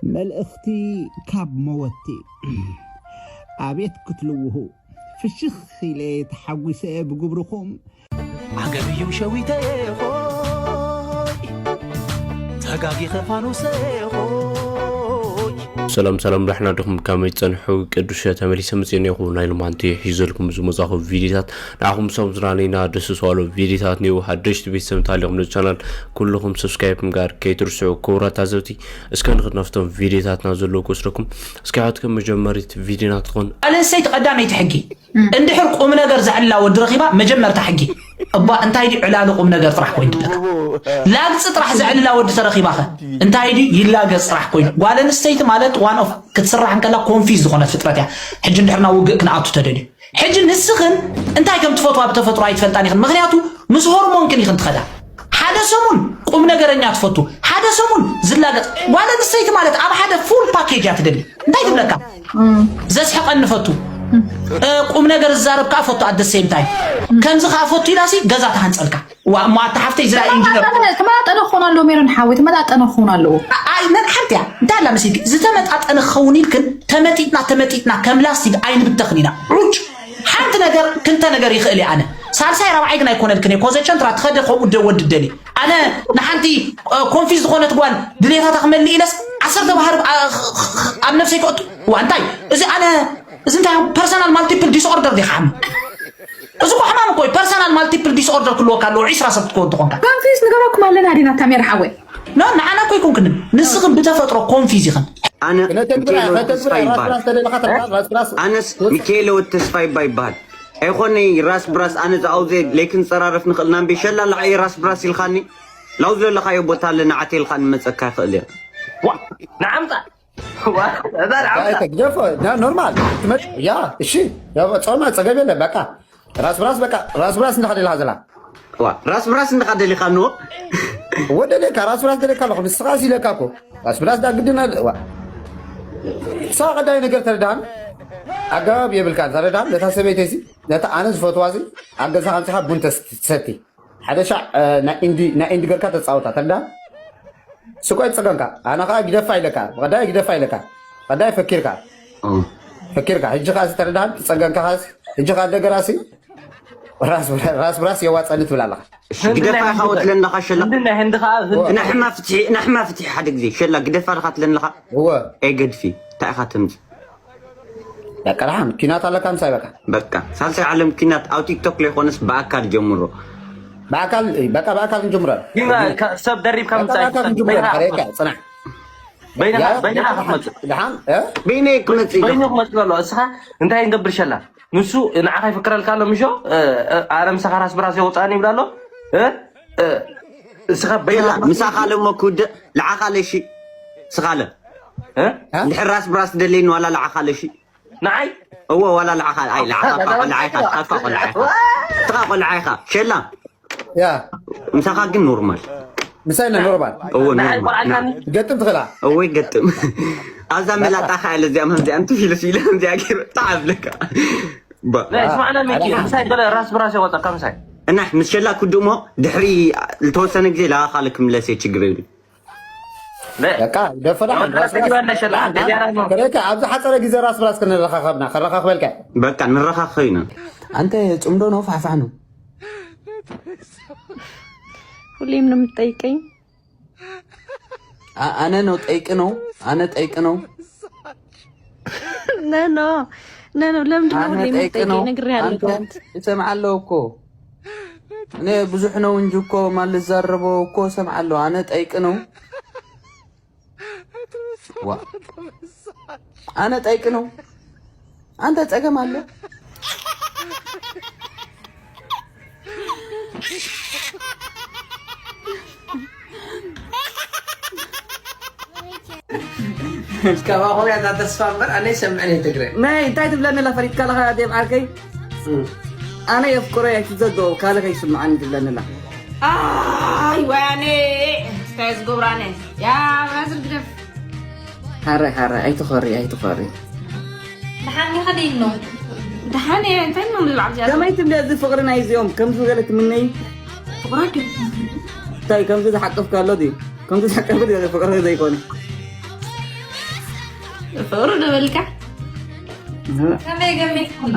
መልእኽቲ ካብ መወቲ። ኣቤት ክትልውሁ! ፍሽኽ ኢለ ተሓጒሰ ብግብርኹም። ዓገብ እዩ ሸዊተይ ኾይ፣ ተጋጊኸ ፋኑሰይ ኾይ። ሰላም ሰላም፣ ዳሕና ድኹም ከመይ ጸንሑ? ቅዱስ ተመሊሰ መጽኤ እኒኹ። ናይ ሎማንቲ ሒዘልኩም ዝመጻኹ ቪዲዮታት ንዓኹም ሰሙዝራኒና ደስ ዝዋሉ ቪዲዮታት እኒኡ። ሓደሽቲ ቤተሰብ እንተሃሊኹም ነዚ ቻናል ኩልኹም ሰብስክራይብ ምግባር ከይትርስዑ ክቡራት ታዘብቲ። እስከ ንኽድ ናብቶም ቪዲዮታትና ዘለዉ ክወስደኩም። እስከ ሕትከም መጀመሪት ቪዲዮና ትኾን። ጓል ኣንስተይቲ ቀዳመይቲ ሕጊ፣ እንድሕር ቁም ነገር ዘዕልላ ወዲ ረኺባ፣ መጀመርታ ሕጊ እባ እንታይ ድዩ ዕላሉ? ቁም ነገር ጥራሕ ኮይኑ ትብለካ። ላግፂ ጥራሕ ዘዕልላ ወዲ ተረኺባኸ እንታይ ድዩ? ይላገፅ ጥራሕ ኮይኑ። ጓል ኣንስተይቲ ማለት ዋን ኦፍ ክትስራሕ እንከላ ኮንፊዝ ዝኾነት ፍጥረት እያ። ሕጂ እንድሕር ናብ ውግእ ክንኣቱ ተደልዩ፣ ሕጂ ንስኽን እንታይ ከም ትፈትዋ ብተፈጥሮ ኣይትፈልጣን ኢኽን። ምኽንያቱ ምስ ሆርሞንክን ኢኽን ትኸዳ። ሓደ ሰሙን ቁም ነገረኛ ትፈቱ፣ ሓደ ሰሙን ዝላገፅ። ጓል ኣንስተይቲ ማለት ኣብ ሓደ ፉል ፓኬጅ እያ ትደሊ። እንታይ ትብለካ? ዘስሕቐኒ ፈቱ፣ እ፣ ቁም ነገር ዝዛረብ ከዓ ፈቱ። ኣደ ሴም ታይም ከምዚ ከዓ ፈቱ ኢላሲ ገዛ ትሃንፀልካ። ዋ እሞ ኣታ ሓፍተይ ዝላ ኢንጂነር ተመጣጠነ ክኾን ኣለዎ። ሜሮን ሓወይ ተመጣጠነ ክኾን ኣለዎ። ኣይ ነን ሓንቲ እያ እንታይ ኣላ መሲልኪ? ዝተመጣጠነ ክኸውን ኢልክን ተመጢጥና ተመጢጥና ከም ላስቲክ ኣይንብተኽን ኢና። ሩጭ ሓንቲ ነገር ክልተ ነገር ይኽእል እየ ኣነ። ሳልሳይ ራብዓይ ግን ኣይኮነልክን እየ። ኮዘቸንትራ ትኸደ ከምኡ ደ ወዲ ደሊ ኣነ ንሓንቲ እ፣ ኮንፊዝ ዝኾነት ጓል ድሌታታ ክመልእ ኢለስ ዓሰርተ ባህር ብ- ኣ- ኽ- ኽ- ኣብ ነፍሰይ ከእቱ። ዋ እንታይ እዚ ኣነ እዚ እንታይ ፐርሰናል ማልቲፕል ዲስኦርደር ዲኻ ሓሚ? እዚ እኮ ሕማም እኮ እዩ። ፐርሰናል ማልቲፕል ዲስኦርደር ክልወካ ኣለዎ ዒስራ ሰብ ክትከውን ተኾንካ። ኮንፊዝ ንገበኩም ኣለና ዲና ታሜር ሓወይ። ኖ ንዓና እኮ ይኮንክን ንስኽን ብተፈጥሮ ኮንፊዝ ኢኽን። ኣነ ክነተግብራ ሚካኤል ወዲ ከተግብራ ተስፋ ይበሃል። ራስራስ ተደለኻ ተግብራ ራስራስ ኣነስ ሚካኤል ወዲ ተስፋ ይባ ይበሃል። ኣይኮነይ ራስ ብራስ ኣነ ዝኣውዘ ለይክንፀራረፍ ንኽእል ናምቤ ሸላ ለዓይ ራስ ብራስ ኢልኻኒ ላው ዘለኻዮ ቦታ ኣለ ንዓት ኢልኻኒ መፀካ ይኽእል እየ። ንዓምፃ ግደፎ ኖርማል ትመጭ ያ እሺ ጾማ ፀገብ የለ በቃ ራስ ብራስ በቃ ራስ ብራስ እንዳኸደልካ ዘላ ዋ ራስ ብራስ እንዳኻ ደሊኻ ንዎ ወደለካ ራስ ብራስ ደለካ ኣለኹ ንስኻ ሲለካ እኮ ራስ ብራስ ዳ ግድና ዋ እሳ ቀዳይ ነገር ተረዳን ኣገባብ የብልካ ተረዳን ነታ ሰበይተይሲ ነታ ኣነ ዝፈትዋሲ ኣብ ገዛኻ ኣምፅኻ ቡን ተሰቲ ሓደ ሻዕ ናይ ኢንዲ ናይ ኢንዲ ገርካ ተጻወታ ተዳ ስቆይ ጸገንካ ኣና ከኣ ግደፋ ኢለካ ብቀዳይ ግደፋ ኢለካ ቀዳይ ፈኪርካ ፈኪርካ ሕጂ ከኣ ተረዳን ጸገንካ ከኣ ሕጂ ከኣ ደገራሲ ራስ ራስ ብራስ የዋጸኒ ትብል ኣለኻ ግደፋ ኢኻ ወትለኒ ኣለኻ ሸላ ንሕማ ፍትሒ ንሕማ ፍትሒ ሓደ ግዜ ሸላ ግደፋ ኢኻ ትለኒ ኣለኻ እወ ኤገድፊ እንታይ ኢኻ ተምጽእ በቃ ደሓን ኪናት ኣለካ ምሳይ በቃ በቃ ሳልሳይ ዓለም ኪናት ኣብ ቲክቶክ ለይኮነስ ብኣካል ጀምሮ ብኣካል በቃ ብኣካል ክንጀምሮ ግን ከ- ሰብ ደሪብካ ምምፃእ በቃ ክንጀምሮ በይንኻ ሓደ ቃ ጽናሕ በይንኻ ያ በይንኻ ክትመፅእ ደሓን እ? በይነይ ክመጽእ ኢኻ በይኑ ክመፅእ ኣሎ እስኻ እንታይ ይንገብር ሸላ ንሱ ንዓኻ ይፍክረልካ ኣሎ ምሾ እ፣ እ፣ ኣረ ምሳኻ ራስ ብራስ የውፃእኒ ይብላ ኣሎ እ፣ እ፣ እስኻ በይንኻ ምሳኻ ለሞ ክውድእ ለዓኻ ለሺ ስኻለ እ? ድሕር ራስ ብራስ ደለይኒ ዋላ ለዓኻ ለሺ ንዓይ እወ ዋላ ለዓኻ ኣይ ለዓኻ እኳ ቆልዓ ኢኻ እኳ ቆልዓ ኢኻ እትኻ ቆልዓ ኢኻ ሸላ ያ ምሳኻ ግን ኖርማል ምሳይና ኖርማል እወ ንዓይ ኖርማል ቆልዓካኒ ትገጥም ትኽእላ እወ ይገጥም ኣብዛ መላጣ ኸ ኢለ እዚኣ መምዚኣ እንትፊለ ሲለ እዚኣ ገይሩ ተዓብለካ ባ ናይ ስማዕና ሚኪ ምሳይ ገለ ራስ ብራስ የወጣካ ምሳይ እና ምስ ሸላ ክድሞ ድሕሪ ዝተወሰነ ግዜ ላኻለ ክምለስ እየ ችግር የብሉ በቃ ደፈዳ ወጣ ተግባር ናይ ሸላ ገዚያና ነው ከረካ ኣብዚ ሓፀረ ግዜ ራስ ብራስ ክንረኻኸብና ከረኻኽበልካ በቃ ንረኻኸብ ኢና አንተ ጽምዶ ነው ፋፋ ነው ሁሌም ነው የምትጠይቀኝ። አ- አነ ነው ጠይቅ ነው አነ ጠይቅ ነው ነ ኖ ነ ኖ ለምንድን ነው አነ ሁሌ ጠይቅ ነው የምትጠይቀኝ? ነግሬሃለሁ አንተ ትናንት። እሰማለሁ እኮ እኔ ብዙሕ ነው እንጂ እኮ ማልዛረበው እኮ እሰማለሁ። አነ ጠይቅ ነው ዋ አነ ጠይቅ ነው አንተ ጸገም አለ እስካብ ኣኹም ያዛ ተስፋ እምበር ኣነ ይሰምዕን እየ ትግረ ናይ እንታይ ትብለኒ ኣላ ፈሪድካ ኣለኻ ዴብ ዓርከይ ኣነ የፍቅሮ እየ ኣይትዘዶ ካልእ ከይስምዓኒ ትብለኒ ኣላ ኣይ ወያኔ እንታይ ዝገብራነ ያ ብራዝር ግደፍ ሓራይ ሓራይ ኣይትኾሪ ኣይትኾሪ ደሓን ኢኻ ደይኖ ደሓን እየ እንታይ ነው ምብላዕ ብዚኣ ከመይ ትብሊ እዚ ፍቕሪ ናይ እዚኦም ከምዚ ገለ ትምነይ ፍቕራ ግን እንታይ ከምዚ ዝሓቅፍካ ኣሎ ድዩ ከምዚ ዝሓቀፍ ፍቕሪ ዘይኮነ ፍቕሪ ዶ በልካ? ከመይ ገሚትኩና?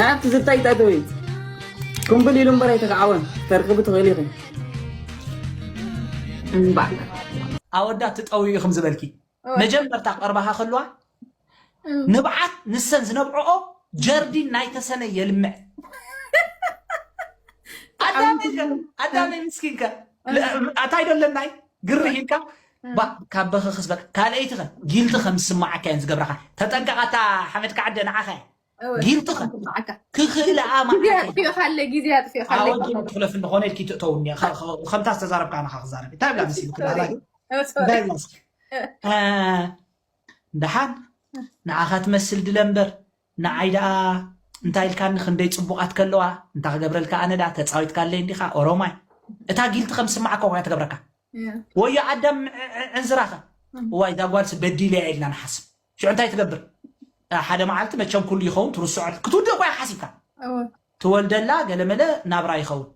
ናብቲ ዝታይ ጠጠው ኢሉ ኩምብል ኢሉ እምበር ኣይተካዕወን። ተርክቢ ትኽእሊ ኢኺ። እምባ። ኣወዳት ትጠውዩ ኢኹም ዝበልኪ። መጀመርታ ቀርባኻ ከልዋ ንብዓት ንሰን ዝነብዕኦ ጀርዲን ናይ ተሰነ የልምዕ። ኣዳመይ ከ ኣዳመይ ምስኪንከ ኣታይ ዶ ኣለናይ ግርህ ኢልካ ባ ካብ በኸ ክስበል ካልኣይቲ ኸ ጊልቲ ከም ዝስማዓካ እየን ዝገብራኻ። ተጠንቀቓታ ሓመድካ ዓደ ንዓኻ እየ። ጊልቲ ኸ ክኽእልኣ ግዜ ማለት ኣጥፊእኻለ ግዜ ኣጥፊእኻለ ኣወጅ ትኽለፍ እንደኾነ ኢልኪ ትእተውኒ ከምታ ዝተዛረብካ ንኻ ክዛረብ እንታይ ብላ መሲሉ ክላላ ግን እንታይ ብላ እስኪ ደሓን ንዓኻ ትመስል ድለ እምበር ንዓይ ደኣ እንታይ ኢልካኒ ክንደይ ጽቡቓት ከለዋ እንታይ ክገብረልካ ኣነ ደኣ ተጻዊትካለይ እንዲኻ ኦሮማይ እታ ጊልቲ ከም ስማዓካ ኮያ ትገብረካ ወዮ ኣዳም ዕንዝራኸ እዋይ እዛ ጓልሲ በዲለ እያ ኢልና ንሓስብ ሽዑ እንታይ ትገብር ሓደ መዓልቲ መቸም ኩሉ ይኸውን ትርስዖ ክትውድእ ኮያ ሓሲብካ ትወልደላ ገለመለ ናብራ ይኸውን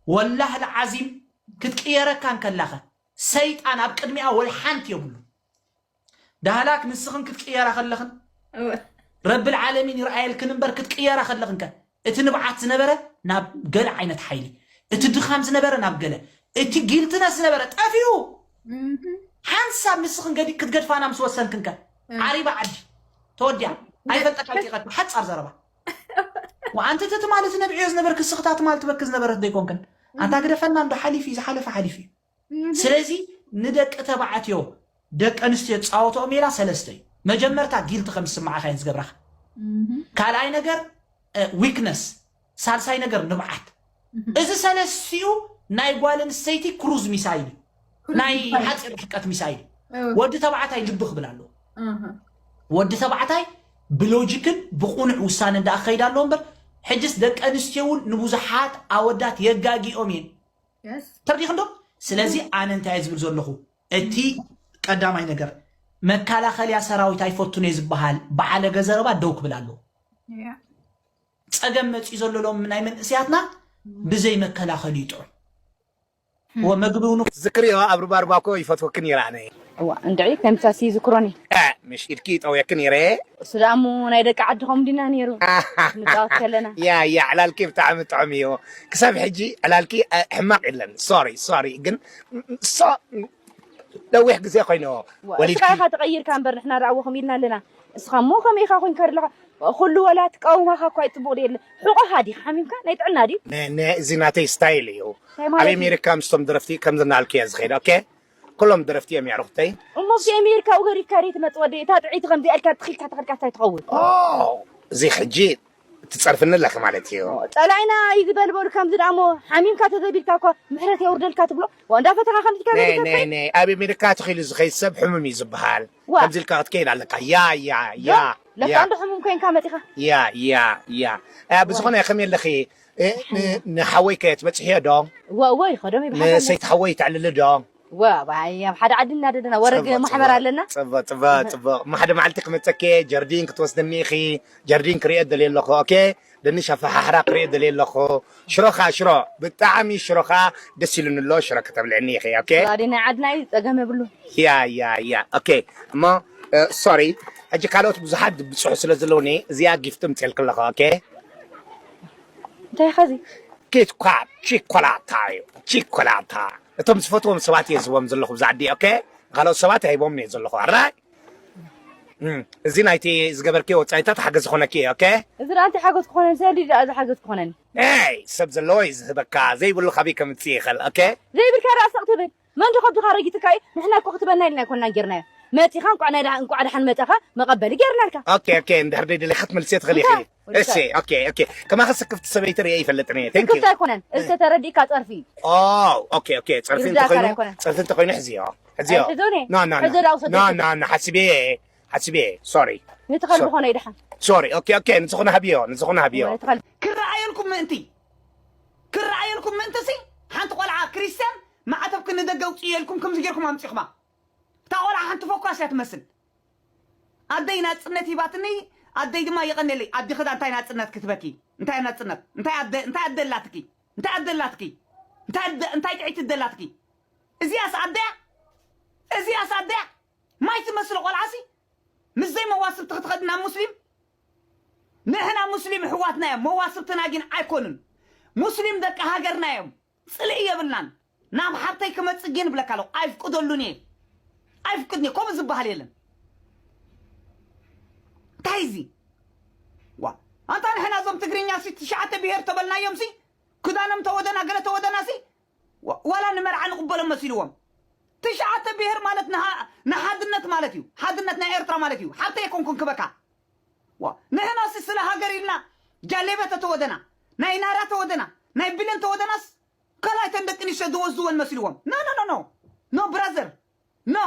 ወላህ ልዓዚም ክትቅየረካ እንከላኸ ሰይጣን ኣብ ቅድሚኣ ወላ ሓንቲ የብሉ ዳህላክ ንስኽን ክትቅየራ ከለኽን ረብል ዓለሚን ይርኣየልክን እምበር ክትቅየራ ከለኽን ከ እቲ ንብዓት ዝነበረ ናብ ገለ ዓይነት ሓይሊ እቲ ድኻም ዝነበረ ናብ ገለ እቲ ጊልትነት ዝነበረ ጠፊኡ ሓንሳብ ንስኽን ገዲ ክትገድፋና ምስ ወሰንክን ከ ዓሪባ ዓዲ ተወዲያ ኣይፈልጠካ ቂቐት ሓጻር ዘረባ ወኣንቲ እቲ ትማል እቲ ነብዕዮ ዝነበርክ ስኽታ ትማል ትበክ ዝነበረት ዘይኮንክን ኣንታ ግደፈና እንዶ ሓሊፍ እዩ ዝሓለፈ ሓሊፍ እዩ ስለዚ ንደቂ ተባዕትዮ ደቂ ኣንስትዮ ዝፃወትኦ ሜላ ሰለስተ እዩ። መጀመርታ ጊልቲ ከም ዝስማዓካ እየን ዝገብራኻ። ካልኣይ ነገር ዊክነስ፣ ሳልሳይ ነገር ንብዓት። እዚ ሰለስቲኡ ናይ ጓል ኣንስተይቲ ክሩዝ ሚሳይል እዩ። ናይ ሓፂር ርሕቀት ሚሳይል እዩ። ወዲ ተባዕታይ ልቢ ክብል ኣለዎ። ወዲ ተባዕታይ ብሎጂክን ብቑኑዕ ውሳነ እንዳኣ ክኸይድ ኣለዎ እምበር ሕጅስ ደቂ ኣንስትዮ እውን ንብዙሓት ኣወዳት የጋጊኦም እየን። ተርዲኽንዶ? ስለዚ ኣነ እንታይ ዝብል ዘለኹ እቲ ቀዳማይ ነገር መከላኸልያ ሰራዊት ኣይፈቱን እየ ዝበሃል በዓለገ ዘረባ ደው ክብል ኣለዎ። ጸገም መፂኡ ዘሎ ሎም ናይ መንእስያትና ብዘይ መከላኸሊ ይጥዑ ወመግቢ ውኑ ዝክርዮ ኣብ ሩባሩባ እኮ ይፈትወክን ይረኣነ እዋ እንድዒ ከምሳሲ ይዝክሮኒ ምሽ ኢድኪ ይጠውየክን ይረ እሱ ደኣ እሞ ናይ ደቂ ዓዲ ከምኡ ዲና ነይሩ ንፃወት ከለና ያ ያ ዕላልኪ ብጣዕሚ ጥዑም እዩ ክሳብ ሕጂ ዕላልኪ ሕማቅ የለን sorry sorry ግን so ነዊሕ ግዜ ኮይኖ ወሊድኪ እስኻ ኢኻ ተቐይርካ እምበር ንሕና ደኣ ወኹም ኢልና ኣለና እስኻ እሞ ከመይ ኢኻ ኮንካ ኣለኻ ኩሉ ወላ ትቃወማኻ እኳ ይፅቡቕ የለ ሕቆኻ ዲ ሓሚምካ ናይ ጥዕና ድዩ እዚ ናተይ style እዩ ኣብ ኣሜሪካ ምስቶም ደረፍቲ ከምዚ እናልክየ ዝኸይድ okay ኩሎም ደረፍቲ እዮም የዕሩኽተይ እሞ ኣብቲ ኣሜሪካ ውገሪፍካ ዶ ትመፅ ወደይ እታ ጥዕይቲ ከምዚኣ ኢልካ ትኺልካ ተኸድካ እንታይ ትኸውን እዚ ሕጂ ትፀርፍኒ ኣለኺ ማለት እዩ ፀላይና እዩ ዝበልበሉ ከምዚ ደኣ እሞ ሓሚምካ ተዘቢልካ እኮ ምሕረት የውርደልካ ትብሎ ዋ እንዳፈተኻ ከምዚ ነ ነ ነ ኣብ ኣሜሪካ ተኺሉ ዝኸይድ ሰብ ሕሙም እዩ ዝበሃል ከምዚ ኢልካ ክትከይድ ኣለካ ያ ያ ያ ለካ እንዶ ሕሙም ኮይንካ መፂኻ ያ ያ ያ ብዝኾነ ከመይ ኣለኺ ንሓወይ ከ ትበፅሕዮ ዶ እወ እወ ይኸዶም ይበሃል ንሰይቲ ሓወይ ተዕልሊ ዶ ወባይ ኣብ ሓደ ዓዲ እናደደና ወረግ ማሕበር ኣለና ፅቡቅ ፅቡቅ ፅቡቅ እሞ ሓደ መዓልቲ ክመፀኪ ጀርዲን ክትወስደኒ ኢኺ ጀርዲን ክሪኦ ደልየ ኣለኹ ኦኬ ድንሽ ኣፈሓሕራ ክሪኦ ደልየ ኣለኹ ሽሮኻ ሽሮ ብጣዕሚ ሽሮኻ ደስ ኢሉኒ ኣሎ ሽሮ ከተብልዕኒ ኢኺ ኦኬ ናይ ዓድና እዩ ፀገም የብሉ ያ ያ ያ ኦኬ እሞ ሶሪ ሕጂ ካልኦት ብዙሓት ድብፅሑ ስለ ዘለውኒ እዚኣ ጊፍት ምፅልክ ኣለኹ ኦኬ እንታይ ኸዚ ኪትኳት ቺኮላታ እዩ ቺኮላታ እቶም ዝፈትዎም ሰባት እየ ዝህቦም ዘለኹ ብዛ ዓዲ ኦኬ ካልኦት ሰባት ኣይቦም እየ ዘለኹ ኣራይ እዚ ናይቲ ዝገበርክዮ ወፃኢታት ሓገዝ ዝኾነኪ እየ ኦኬ እዚ ደኣ እንታይ ሓገዝ ክኾነኒ ሰዲ ደኣ እዚ ሓገዝ ክኾነኒ ኤይ ሰብ ዘለዎ እዩ ዝህበካ ዘይብሉ ካበይ ከምፅእ ይኽእል ኦኬ ዘይብልካ ደኣ ስቕ ትብል መን ዶ ከብድኻ ረጊትካ እዩ ንሕና እኮ ክትበና ኢልና ኣይኮንና ጌርናዮ መፂኻ እንቋዕ ናይ ደሓ- እንቋዕ ደሓን መፃኻ መቐበሊ ጌርናልካ ኦኬ ኦኬ እንድሕር ደይደለኻ ክትመልስዮ ትኽእል ኢኺ እንታይ? ወዲ እሺ ሰብ። ኦኬ ኦኬ ከማኺ ስክፍቲ ሰበይቲ ርየ ይፈልጥን እየ Thank you. ስክፍቲ ኣይኮነን እዚ ተተረዲእካ ፀርፊ እዩ ኦ ኦኬ ኦኬ ፀርፊ ይርዳእካ እንተኾይኑ ኣይኮነን። ፀርፊ እንተኾይኑ ሕዝዮ ሕዝዮ ኣይሕዞን እየ። No, no, no. ሕዞ ዳኣ ውሰዶ። No, no, no, ሓሲበ እየ ሓሲበ እየ ሶሪ ንትኸል ዝኾነ ይድሓን ሶሪ ኦኬ ኦኬ ንዝኾነ ሃብዮ ንዝኾነ ሃብዮ ንትኸል ክረኣየልኩም ምእንቲ ክረኣየልኩም ምእንቲ ሲ ሓንቲ ቆልዓ ክርስትያን ማዕተብኪ ንደገ ውፅእየልኩም ከምዚ ጌርኩም ኣምፂኹማ እታ ቆልዓ ሓንቲ ፈኳስ እያ ትመስል ኣደይ ናፅነት ሂባትኒ ኣደይ ድማ የቐኔለይ ኣዲኺ ዳ እንታይ ናፅነት ክትበኪ እንታይ ናፅነት እንታይ ኣደ እንታይ ኣደ ኣላትኪ እንታይ ኣደ ኣላትኪ እንታይ ኣደ እንታይ ጥዒት ኣደ ኣላትኪ እዚኣስ ኣደያ እዚኣስ ኣደያ ማይ ትመስል ቆልዓሲ ምስ ዘይመዋስብቲ ክትኸድ ናብ ሙስሊም። ንሕና ሙስሊም ኣሕዋትና እዮም፣ መዋስብትና ግን ኣይኮኑን። ሙስሊም ደቂ ሃገርና እዮም። ጽልኢ የብልናን። ናብ ሓብተይ ክመጽእ ግን እብለካ ኣለኹ፣ ኣይፍቅደሉን እየ። ኣይፍቅድን እየ። ከምኡ ዝበሃል የለን። እንታይ እዚ? ዋ፣ ኣንታ ንሕና እዞም ትግርኛ ሲ ትሽዓተ ብሄር ተበልናዮም ሲ፣ ክዳኖም ተወደና፣ ገለ ተወደና ሲ፣ ዋ-፣ ዋላ ንመርዓ ንቕበሎም መሲልዎም። ትሽዓተ ብሄር ማለት ንሃ-፣ ንሓድነት ማለት እዩ። ሓድነት ናይ ኤርትራ ማለት እዩ። ሓብተይ ኣይኮንኩን ክበካ። ዋ፣ ንሕና ሲ ስለ ሃገር ኢልና ጃሌበ ተተወደና፣ ናይ ናራ ተወደና፣ ናይ ብሌን ተወደናስ፣ ካልኣይ ተን ደቂ ኣንስትዮ ዝወስድወን መሲልዎም። ኖ፣ ኖ፣ ኖ፣ ኖ። ኖ ብራዘር፣ ኖ።